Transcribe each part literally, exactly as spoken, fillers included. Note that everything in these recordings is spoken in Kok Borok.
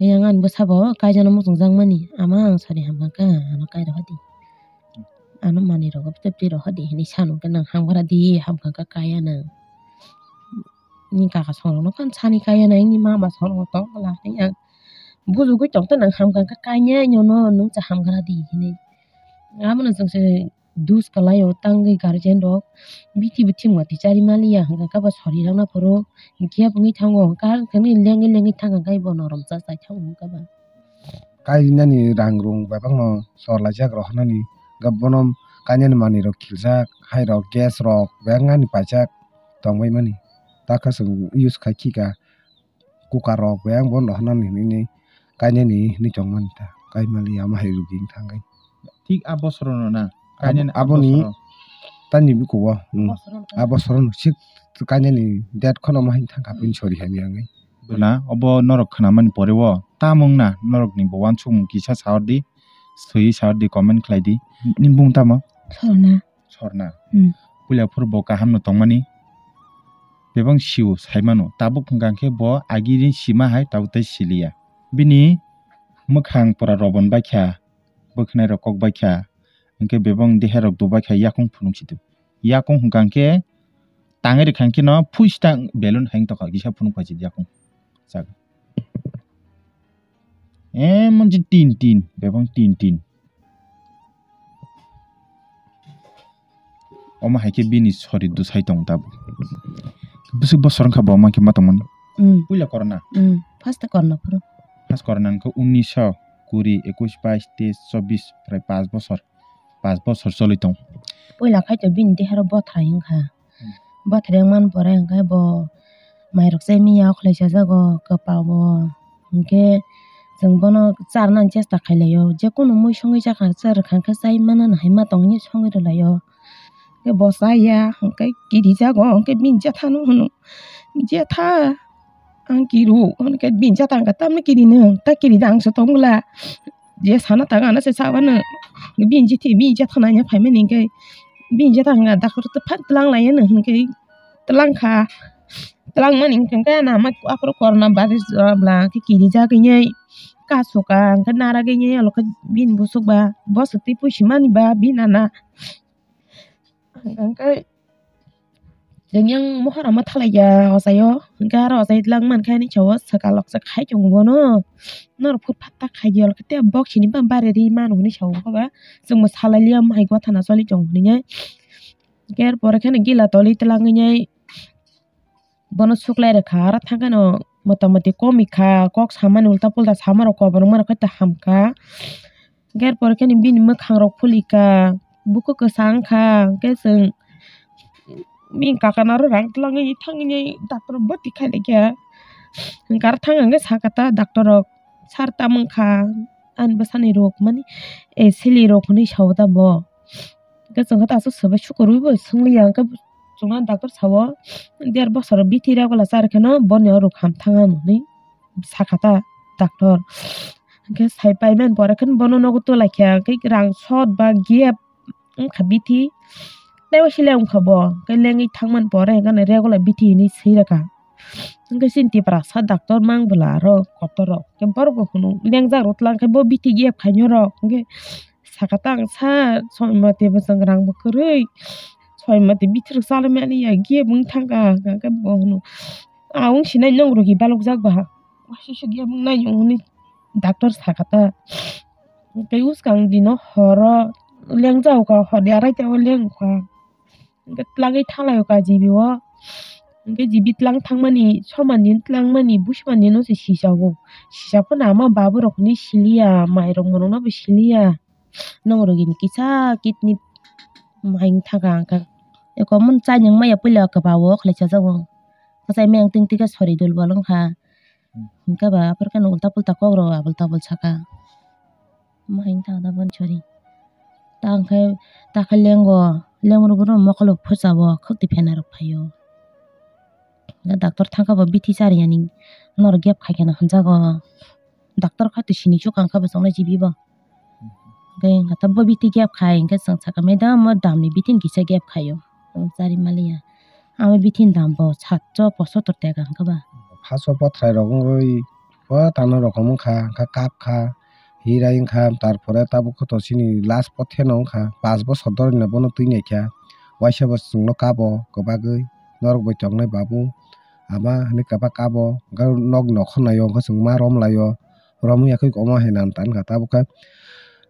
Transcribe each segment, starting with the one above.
Yang ani bwsabo kaijano muchungjak mani, "Ama ang sori hamkha kha, ano kai rohor di. Ano manwi rogo tei twi rohor di," hinwi sano khe nang hamkha di, hamkha kha kaiya nang. Ni kaka songrokno khan sani kaiya nang, ni mama songrok tong bwla hinwi ang bujugwi tong tei nang hamkha kha kaiya nyono nwng cha hamkha di hinwi. Abono chwng se dus kwlaio tangwi guardian rok bithi bithi mati chari maliya hwnkha khe bo sori rwna phuru gap wngwi thango hwnkha hwnkhe lengwi lengwi thangkha khe bo norom cha chai thango hwnkha ba. Kainani rang rung bebakno chorlaijak rohornani hwnkha bono kainani manwi rok khiljak hai rok gas rok bebak ani paijak tongbai mani takha chwng use khai khika. Kukar rok bai ang bo nohornani hinwi kainani hinwi tongmani ta. Kaimali ama hai rugi wng thangwi. Thik a bosorono na? Abo-, kainani a aboni bosoro. Tani bukugo, hmm. Bosorono. A bosorono sik kainani date khono ma hin thangkha, hmm, pin sori hamya wngwi. Bwna obo norok khnamani pore o tamo wngna norokni bo uansukmung kisa sawardi, swiwi sawardi, comment khlaidi. Nini bumung tamo? Sorna. Sorna. Hmm. Puila phuru bo kaham no tongmani. Bebang sio saimano. Tabuk hwnkha khe bo agini sima hai tabuk tei siliya. Bini mwkhang pura robon baikha, bwkhnai rok kok baikha, hwnkhe bebang deha rok dubaikha yakung phunuk sidu. Yakung hwnkha khe tangwi rwkha khe no phuista belun hai wngtokha kisa phunuk paisidi yakung. Chak. Emon je tin tin, bebang tin tin. Omo hai khe bini sori dusai tong tabuk. Bwswk bosor wngkha bo omo khe ma tongmani? Hmm. Puila corona? Hmm. First corona phuru. First corona wngkha unnish kuri, ekush, bais, teis, chobbish, prai panch bosor. Panch bosor choli tong. Puila khai to bini dehero bothrai wngkha. Hmm. Bothrai wngmani pore hwnkhe bo mairok chai miya o khlai chajago kwpao. Hwnkhe chwng bono charnani chesta khailai o. Je kunu mui songwi chakha, char rwkha khe chai manani hai ma tong hinwi songwi rwlai o. Hwnkhe bo chaya, hwnkhe kirijago, hwnkhe bini jethano hwno, "Jetha, ang kiru," hwnkhe bini jetha hwnkhe, "Tamni kiri nwng? Ta kiri da ang se tong bwla." Je sana tang ano se sa uanw. Bini jethi, bini jetha naina phaimani hwnkhe, bini jetha hwnkha, "Dakhor to phan twlang lai anw," hwnkhe twlang kha. Twlang mani hwnkhe ano ama aphuru corona virus jora bwla hwnkhe kirijak hinwi kasu ka hwnkhe nara gini alo khe bini busuk ba boso twi pusi mani ba bini nana. Hwnkhe chwng yang mohor ma thalaiya ochaio, hwnkhe aro ochai twlang mankhe ani sao swkang lok se khai tongo bono. Norok phut phatta khai di olo khe tei bok sini ba bare ri manu hinwi sao khe ba. Chwngbo salai liya, mohai gotha no choli tongo hinwi. Hwnkhe er pore kheno gila toli twlang hinwi bono suklai rwkha, aro thangkheno motamoti komikha, kok samani ulta pulta samarok kobor wngmarok khe hamkha. Hwnkhe er pore kheno bini mwkhangrok phulikha, bukhuk kwchang wngkha, hwnkhe chwng bini kakano aro rang twlangwi thangwi doctor bwtwi khailaikha. Hwnkhe aro thangkha hwnkhe sakha ta doctor rok, "Sir, tamo wngkha ani bwsani rok mani, eh, sili rok," hwnwi sao ta bo. Hwnkhe chwng khe ta aswk swbai sukurwi bo swngliya, hwnkhe chwngno doctor sao, "Der bosor bithi regular char kheno boni o rok ham thang ano," hinwi sakha ta doctor. Hwnkhe sai paimani pore khe bono nogo twlaikha, hwnkhe rang sot ba gap wngkha bithi, teibo sile wngkha bo, hwnkhe lengwi thangmani pore hwnkhe regular bithi hinwi swi rwkha. Hwnkhe chini Tiprasa doctor mang bwla aro kotor rok, hwnkhe borok bo hwnwi lengjak rw twlang khe bo bithi gap khainai rok, hwnkhe sakha ta ang, "Sir, soi mate bwswng rang bo kwrwi, soi mate bithi rok chalai mani ya, gap wng thangkha," hwnkhe bo hwnwi, "A wng sinai nwng rwgwi balokjak ba, waisa se gap wng nai," hwnwi doctor sakha ta. Tei bwskang dino horo lengjak kha, hor de arai tei o leng kha. Hwnkhe twlangwi thalai o ka G B o. Hwnkhe G B twlang thangmani, somani twlangmani, busimani no se sijao. Sijak phano ama babu rok hinwi siliya, mairok monok no bo siliya. Nwng rwgini kisa kidney maing thangkha hwnkhe. Eko mun chai nang maya puila kwbao khlai chajago. Kwchai maya wng tong twi khe sori dul bol wngkha. Hwnkhe ba aphuru kheno ulta pulta kok rok abul tabul saka. Omo hai wngkha da boni sori. Ta hwnkhe, ta khe lengo, lengrok bono mokolo phursao, khwtwi phenarok phaio. Da doctor thangkha bo bithi chariyani, norok gap khaikhe no hwnjago. Doctor kha twi sini chukang kha bo chwngno G B bo. Hwnkhe hwnkhe ta bo bithi gap khai hwnkhe chwng sakha, "Madam, o damni bithi ni kisa gap khaio." Chari maliya. Amo bithi ni dam bo satso posotor teka hwnkhe ba. Phaso bothrai rok wngwi bo tangna rokom wngkha, wngkha kap kha, hirai wngkha, tarpore tabuk khe to chini last potheno wngkha, pash bosor dorina bono twi naikha, waisa bo chwngno kabo kwbagwi, norok bai tongnai babu, ama hinwi kwbak kabo, hwnkhe nok nokha naio, hwnkhe chwng ma rom laio, romwi yakhe omo hai nang tankha, tabuk khe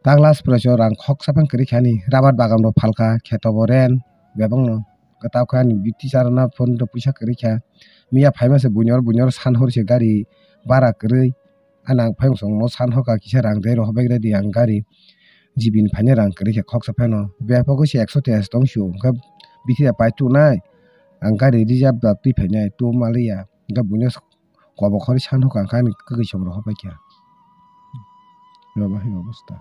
tak last price o rang khoksa phang kwrwi kha ani, rabar bagan bo phalkha, kheto bo rent bebakno. Kwtal khe ani biti charwna phone rok puisa kwrwi kha. Miya phaima se buino, buino san hor se gari bara kwrwi. Ani ang phai songno san hor kha kisa rang de rohor bai rw di ang gari. Jibini phaina rang kwrwi kha khoksa phano. Bepagwi se ekso teis tong sio. Hwnkhe biti da pai tunai. Ang gari reserve da twi phainai tu maliya. Hwnkhe buino kobo khorwi san hor kha hwnkhe ani kwkwi song rohor bai kha. Abo hai obosta.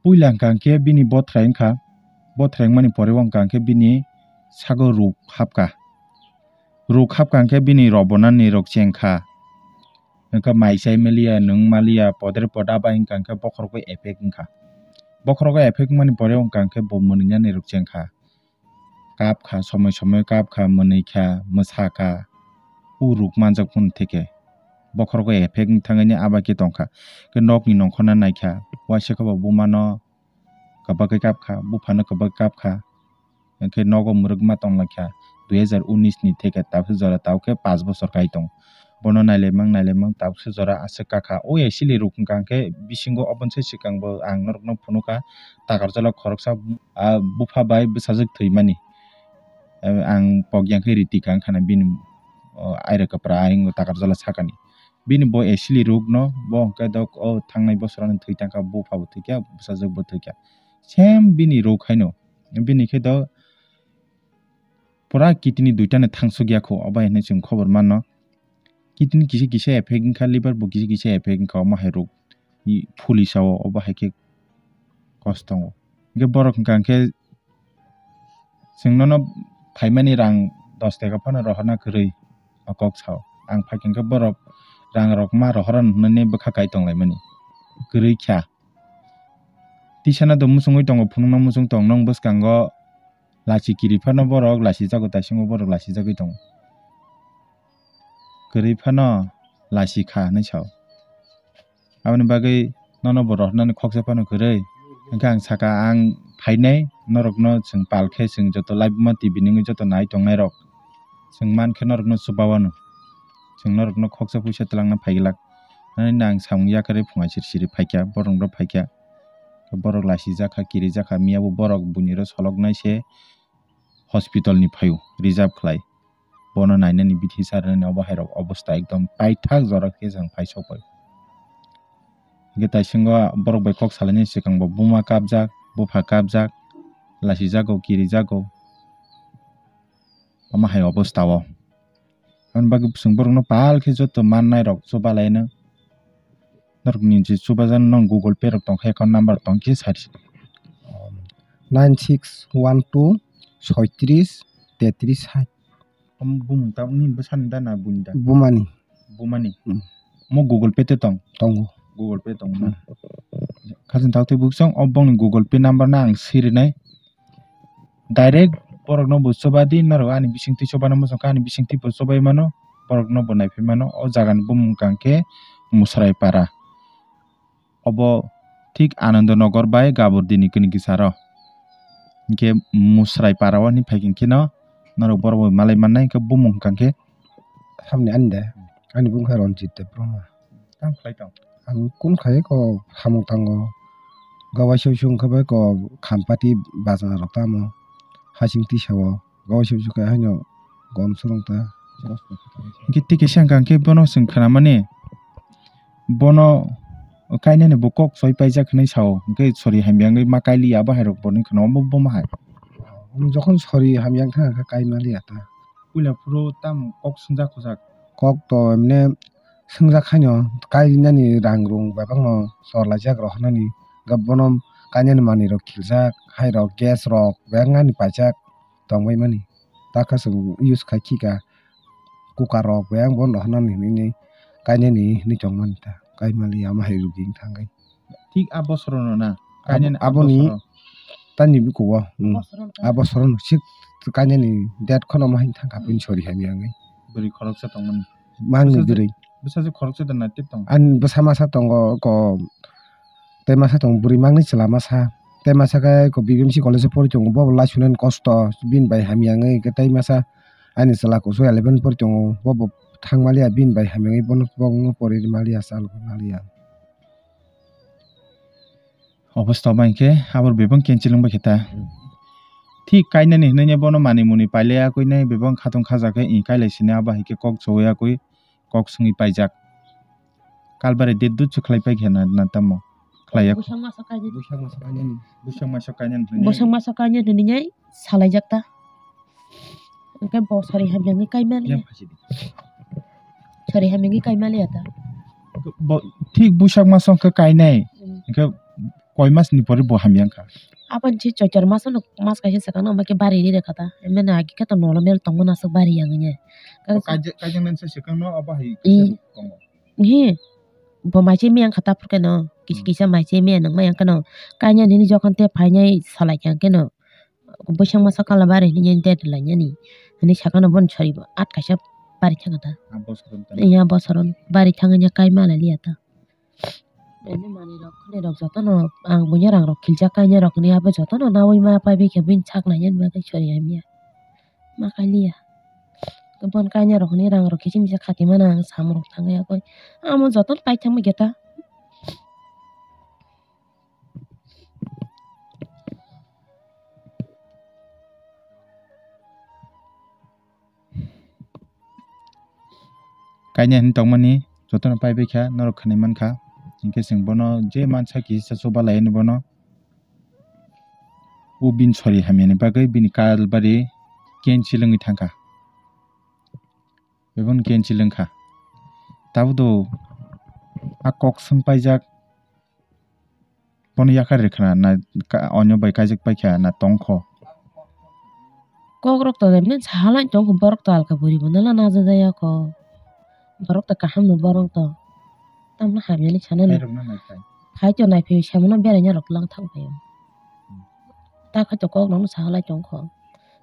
Puila hwnkha hwnkhe bini bothrai wngkha, bothrai wngmani pore o hwnkha hwnkhe bini sago ruk hapkha, ruk hapkha hwnkhe bini robonani rok chengkha, hwnkhe mai chai maliya, nwng maliya, podre poda bai hwnkha hwnkhe bokhorok bai effect wngkha, bokhorok bai effect wngmani pore o hwnkha hwnkhe bo mwnwinani rok chengkha. Kap kha, somoi somoi kap kha, mwnwi kha, mwsa kha, o ruk manjak phano theke. Bokhorok bai effect wng thangwi abo khe tong kha. Khe nokni nongkhorna nai kha, waisa khe bo buma no kwbak khe kap kha, bupha no kwbak khe kap kha. Hwnkhe nogo mwrwk ma tong lai kha, dui hazar unis ni theke tabuk jora tabuk khe pash bochor kai tong. Bono nailaimang nailaimang tabukse jora aswk kakha. O actually ruk hwnkha hwnkhe bisingo oboni se swkang bo ang norokno phunukha, Takarjala khoroksa, ah, bupha bai bwsajwk thwimani. Ah, ang pokya khe riti kha wngkhana bini, oh, aira kwpra ayang Takarjala sakani. Bini bo actually rukno bo hwnkhe dok o thangnai bosorono thwi tangkha, bupha bo thwikha, bwsajwk bo thwikha. Same bini ruk haino. Bini khe do pura kidney duitano thangsukya kho, obo hai hinwi chwng khobor mano. Kidney kisa kisa effect wngkha, liver bo kisa kisa effect wngkha, omo hai rok i phuli sao, obo hai khe kosto tongo. Hwnkhe borok hwnkha hwnkhe chwng nono phaimani rang dos taka phano rohorna kwrwi o kok sao. Ang phaikha hwnkhe borok rang rok ma rohoro hwnwi bwkha kai tonglaimani, kwrwi kha. Tisana do muchungwi tongo, phunukna muchung tong, nong bwskango lachi kiri phano borok lasijago, taisingo borok lasijagwi tongo. Kwrwi phano lasi kha hinwi sao. Aboni bagwi nono bo rohornani khoksa phano kwrwi. Hwnkhe ang saka, ang phainai norokno chwng pal khe chwng joto live ma T V nungwi joto nai tongnairok. Chwng mankhe norokno chubawano. Chwng norokno khoksa puisa twlangna phaiglak. Ani nang samung yakarwi phunga siri siri phaikha, borok rok phaikha. Borok lasijakha, kirijakha, miyabo borok buini rok soloknai se hospital ni phaio, reserve khlai. Bono nainani bithi charnani obo hai rok obosta ekdom paithak jora khe chwng phai sok bai. Hwnkhe taisingo borok bai kok salaini swkang bo buma kapjak, bupha kapjak, lasijago, kirijago. Omo hai obosta o. Aboni bagwi chwng borokno pal khe joto mannai rok chuba laino. Norokni je chubajakno Google Pay rok tongkha, account number tongkhe sari. Nine six one two soitris tetris sait. Omo bumung ta nini bwsani da na buini da? Bumani. Bumani? Hmm. Omo Google Pay te tong? Tongo. Google Pay tong na? Hmm. Khajang taktwi buksong o bongni Google Pay number no ang sirinai. Direct borokno bo choba di, norok ani bisingtwi chobana muchungkha, ani bisingtwi bo chobai mano, borokno bo naiphai mano. O jagani bumung hwnkha khe Musrai Para. Obo thik Anando Nagar bai Gaburdini kini kisaro. Hinkhe Musrai Para o hinwi phaikha kheno norok borok bai malai mannai, hinkhe bumung hwnkha khe. Samni ani de, ani bumung khe Ranjit Debbarma. Tamo khlai tong? Ang kun khlai ko samung tango. Ga waisa waisa wngkha bai ko Khampati bajna rok tamo. Hasing tisa o. Ga waisa waisa khe haino gom swrwng ta. Hwnkhe tei kaisa hwnkha hwnkhe bono chwng khnamani. Bono kainani bo kok choi paijak hinwi sao. Hwnkhe sori hamya wngwi ma kailiya abo hai rok bo hinwi khna omo bo ma hai. Jokhon sori hamya wngkha hwnkhe kai maliya ta. Puila phuru tamo kok swngjak khojak? Kok to emne swngjak haino, kainani rang rung bebakno chorlaijak rohornani, hwnkhe bono kainani manwirok khiljak, hairok gas rok bebak ani paijak tongbaimani. Takha chwng use khai khika cooker rok bebak bono rohornani hinwi kainani hinwi tongmani ta, kaimali ama hai rugi wngthangwi. Thik a bosorono na? Abo-, kainani a aboni bosoro? Tani bikugo, hmm. A bosorono sik kainani date khono ma hin thangkha, hmm, bini sori hamya wngwi. Bwrwi khoroksa tongmani. Mangni bwsajwk bwrwi. Bwsajwk khoroksa da naitip tongo. Ani bwsa masa tongo ko, tei masa tongo bwrwi mangni chwla masa. Tei masa khe ko B B M C college o pori tongo, bo bo lai sunani kosto, bini bai hamya wngwi khe tei masa ani chwla kusu eleven pori tongo, bo bo thang maliya, bini bai hamya wngwi bono, bono pori maliya, chal maliya. Obosta bai khe abor bebak kenchilwng bai khe ta. Hmm. Thik kainani hinwi bono manwi mwnwi pailai yakwi nai bebak khatong khaja khe i kailai sini abo hai khe kok chowui yakwi kok swngwi paijak. Kalbari de dut se khlai pai khe na, na tamo khlai yak. Bwsang masa kainani. Bwsang masa kainani. Bwsang masa kainani hinwi. Bwsang masa kainani hinwi nai salaijak ta. Hwnkhe bo sari hamya wngwi kaimani. Yang phaisi di. Sari hamya wngwi kaimani ata. Bo thik bwsak masa wngkhe kainai. Hmm. Hwnkhe koi mas ni pore bo hamya wngkha? Aboni se choitor mas no, mas kaisa swkang no, omo khe bari ri rwkha ta. Emani agi khe to nolo mel tongmani aswk bari yang wngya. Kaijak, kaijak nani se swkang no abo hai kaisa tongo. Hi, bo mai se miyang kha ta phuru khe no, kis-, hmm, kisa mai se miyang nang ma yang khe no. Kainani hwnwi jokhon te phainai salai kha khe no. Bwsang masa kala bari hinwi date lainani. Hinwi sakano boni sori bo at kaisa bari thangkha ta. A bosoro wngkha na? Iya, bosoro bari thangwi ya kai mala liya ta. Eno manwi rok khwnwi rok jotono ang buini rang rok khiljak kainwi rok hinwi abo jotono naui ma pai bai khe buini sak nainani bagwi sori hamya. Ma kai liya. Bon kainwi rok hinwi rang rok kiching kiching khati mano ang samung rok thangwi yakwi. Amo jotono pai thangma khe ta. Kainwi hinwi tongmani jotono pai bai kha, norok khwnwi man kha. Hinkhe chwng bono je mansa kisa chuba lai ani bono. O bini sori hamyani bagwi bini kalbari kenchilwngwi thangkha. Beboni kenchilwng kha. Tabuk do a kok swng paijak. Bono yakar rwkha na, na ka-, onyo bai kaijak paikha na tongkho? Kok rok to ebini sahalai tongkho, borok to alka buri bo nala najajaya kho. Borok to kaham no borok to. Tamno hamya ni sana ni. Khairokno naiphai. Phai to naiphai samano beraina rok lang thang phaio. Hmm. Ta khaito kok rokno sahalai tongkho.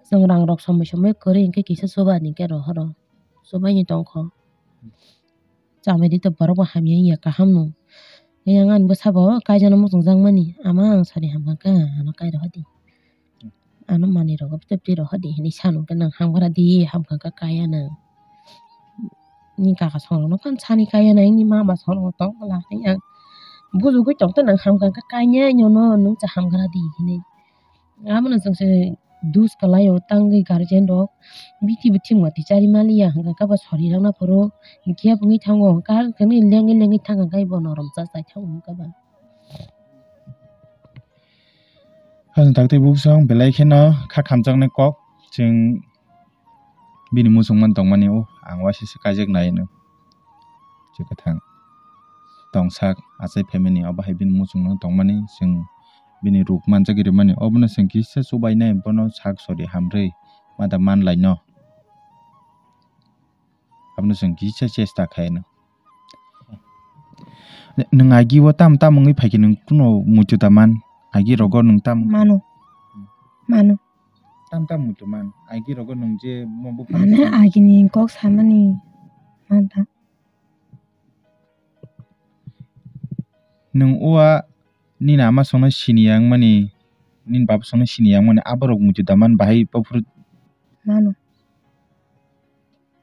Chwng rang rok somoi somoi kwrwi hinkhe kisa chuba ni khe rohoro. Chubaini tongkho. Chamari to borok bo hamya wngya kaham no. Yang ani bwsa bo kaijano muchungjak mani, ama ang sari hamkha kha, ano kai rohor di. Ano manwi rogo tei twi rohor di hinwi sanu khe nang hamkha di, hamkha kha kaiya nang. Ni kaka songrokno phan sani kaiya nang, ni mama songrokno tong bwla hinwi ang bujugwi tong tei nang hamkha kha kaiya, nyono nwng cha hamkha di hinwi. Abono chwng se dus kwlaio tangwi guardian rok bithi bithi mati chari maliya hwnkha khe bo sori rwna phuru gift wngwi thango hwnkha hwnwi lengwi lengwi thangkha khe bo norom cha chai thango hwnkha ba. Hajeng tak tei bukchang belai kheno kha khamjaknai kok chwng bini muchungma tongmani o ang waisa se kaijak nai hwno. Chwkwthang tongsak achai phaimani, obo hai bini muchungno tongmani, chwng bini ruk manjagwi rwmani, obono chwng kisa chubainai, bono sak sori hamrwi ma da manlaino, abono chwng kisa chesta khaino. Nwng agi o tam tam wngwi phaikhe nwng kuno muitu da man? Agi rogo nwng tam mano, mano. Tam tam muitu man, agi rogo nwng je mo buphang mane agini kok samani man ta. Nwng o a nini ama songno sini yang mani, nini baba songno sini yang mani, aborok muitu da man bahai paphuru mano.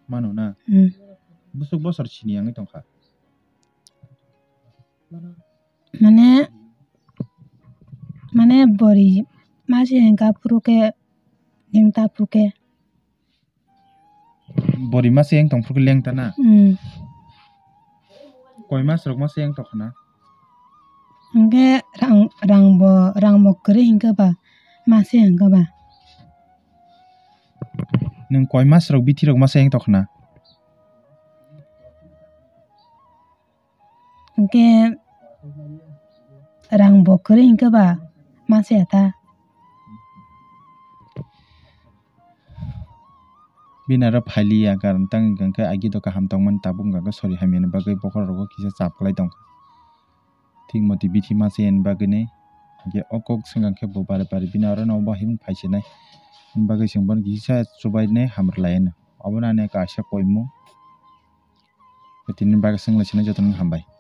Mano na? Hmm. Busuk bosor sini yangwi tongkha. Mane, mane bori masi hengka phuru khe, lengta phuru khe. Bori masa yang tong phuru lengta na? Hmm. Koi mas rok masa yang tong khana? Hingke rang, rang bo, rang bo kwrwi hingke ba, masa hingke ba. Nwng koi mas rok bithi rok masa yang tong khana? Hingke rang bo kwrwi hingke ba masa ya ta. Bini aro phailiya, karon tang hwnkha khe agi do kaham tongmani, tabuk hwnkha khe sori hamya ni bagwi bokhorok rogo kisa chap kwlai tongkha. Thik moti bithi masa yani bagwi ni hwnkhe o kok swngkha khe bo bare bare bini aro no obo him phai sinai. Him bagwi chwng bono kisa chubainai hamrwlai anw. Obono ani kaisa koimung. Tini bagwi swng lai sinai jotono hambai.